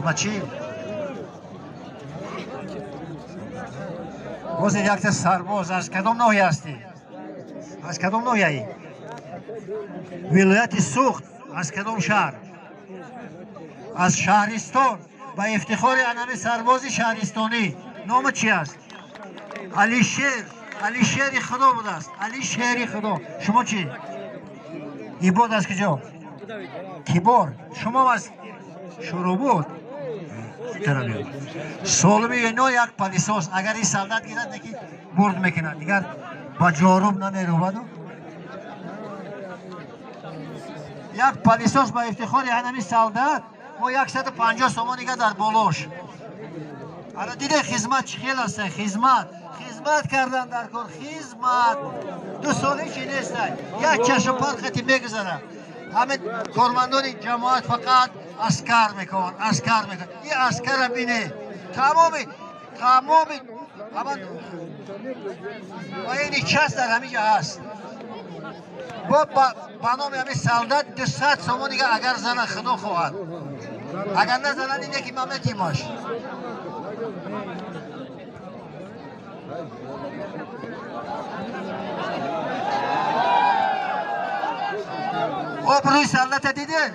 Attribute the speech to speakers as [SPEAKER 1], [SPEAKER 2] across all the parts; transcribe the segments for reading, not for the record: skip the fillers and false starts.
[SPEAKER 1] Хизматчӣ. Ҳозир якта сарбоз аз кадом ноҳия ҳастӣ? Аз кадом ноҳияӣ? Вилояти Суғд. Аз кадом шаҳр? Аз шаҳристон. Ба ифтихори анами сарбози шаҳристонӣ. Номи чи аст? Алишер. Алишери Худо будааст. Алишери Худо. Шумо чӣ? Ибод аз куҷо? Кибор. Шумо аз Шурубуд. Солими ино як палисос. Агар ин солдат гирад, неки бурд мекунад. Дигар ба ҷоруб намерубаду. Як палисос ба ифтихори ҳанами солдат мо 150 сомон дига дар болош. Ана диде хизмат чӣ хел аст? Хизмат. Хизмат кардан дар кор, хизмат. Ду соли чи нест. Як чашм пархати мегузарад. Ҳамин кормандони ҷамоат фақат аскар мекунанд, аскар мекунанд. Ин аскара бине. Тамоми тамоми ҳаман военный часть дар ҳамин ҷо ҳаст. Бо ба номи ҳамин солдат 200 сомон дига агар зана Худо хоҳад. Агар назанад ине ки ма метимаш. Обрӯи солдата диден,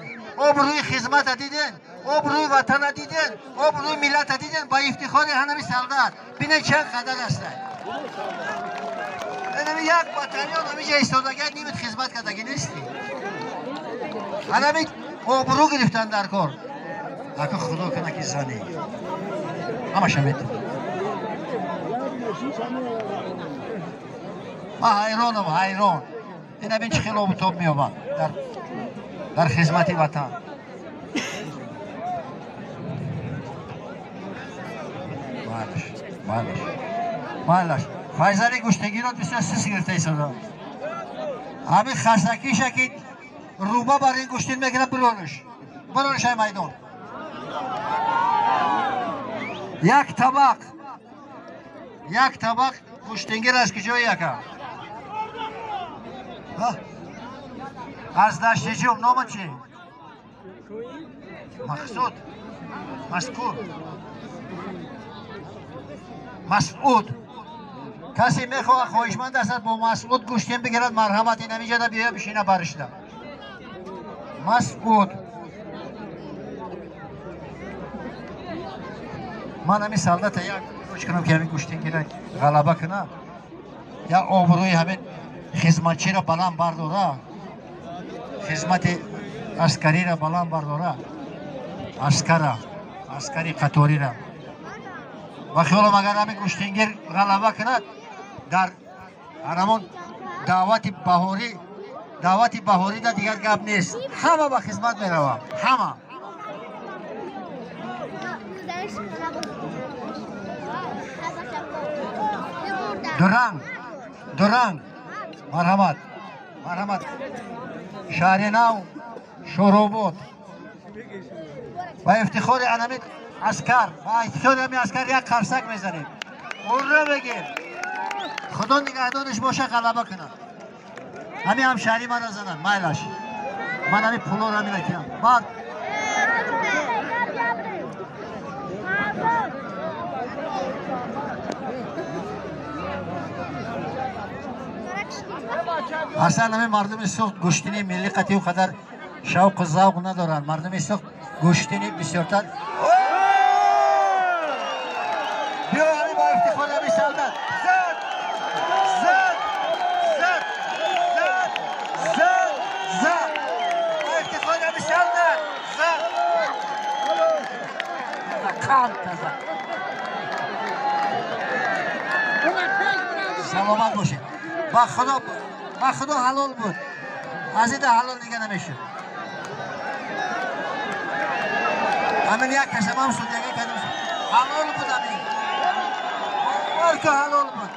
[SPEAKER 1] обрӯи хизмата диден, обрӯи ватана диден, обрӯи миллата диден. Ба ифтихори ҳанами солдат. Бинед чанд қадар аста. Анами як батальон ҳамиҷа истодагият нимит хизмат кардагӣ нести. Анами обрӯ гирифтан дар кор. Ака Худо кана ки зани. Ҳамаша метавонад. Ман ҳайронам, ҳайрон. Ина бин чӣ хел обутоб меёбад дар хизмати ватан. Майлаш, майлаш, майлаш. Файзали гӯштагиро бисёр сис гирифта истода. Ҳамин хасакиша ки руба бар ин гӯштин мегирад, бирониш. Бирониш ай майдон. Як табақ, як табақ гӯштингир аз куҷои яка? Аз Даштиҷум. Нома чи? Мақсуд. Маскур. Масъуд. Касе мехоҳад хоҳишманд аст бо Масъуд гӯштин бигирад, марҳамат, ин ҳамиҷада биёя бишина баришда. Масъуд. Ман ҳамин солдата як рӯч кунам ки ҳамин гӯштингира ғалаба кунам, як обрӯи ҳамин хизматчиро баланд бардора, хизмати аскариро баланд бардора, аскара, аскари қаториро. Ба хиёлам агар ҳамин гӯштингир ғалаба кунад, дар ҳамон даъвати баҳорӣ, даъвати баҳорида дигар гап нест. Ҳама ба хизмат мераванд, ҳама. Дуранг, дуранг. Марҳамат, марҳамат. Шаҳри Нав, Шӯробод. Ба ифтихори анамин аскар, ба ифтихори ҳамин аскар як қарсак мезанем. Ура бегем. Худо нигаҳдониш боша, ғалаба кунад. Ҳамин ҳамшаҳри мана занад, майлаш. Ман ҳамин пулоро минакиям. Баъд аслан ҳамин мардуми Суғд гӯштини миллӣ қатъи он қадар шавқу завқ надоранд. Мардуми Суғд гӯштини бисёртар. Биё ҳамин ба ифтихори ҳамин солдат. Зад! Зад! Зад! Зад! Зад! Зад! Ба ифтихори ҳамин солдат! Зад! Қанд зад. Саломат бошед. Ба Худо, ба Худо ҳалол буд. Аз ида ҳалол дига намешуд. Ҳамин як касамам судяга кардам. Ҳалол буд ҳамин. Бовар ки ҳалол буд.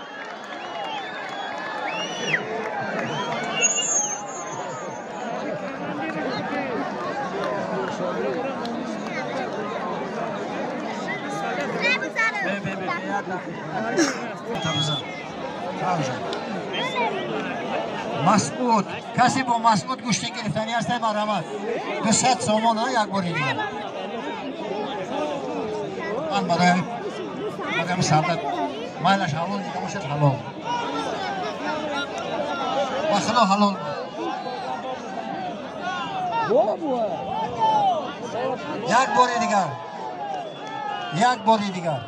[SPEAKER 1] Масъуд. Касе бо Масъуд гӯштин гирифтанӣ ҳаст, марҳамат. 200 сомон, як бори дигар. Ман барои солдат майлаш ҳалол дида бошад, ҳалол. Ба Худо, ҳалол. Як бори дигар, як бори дигар.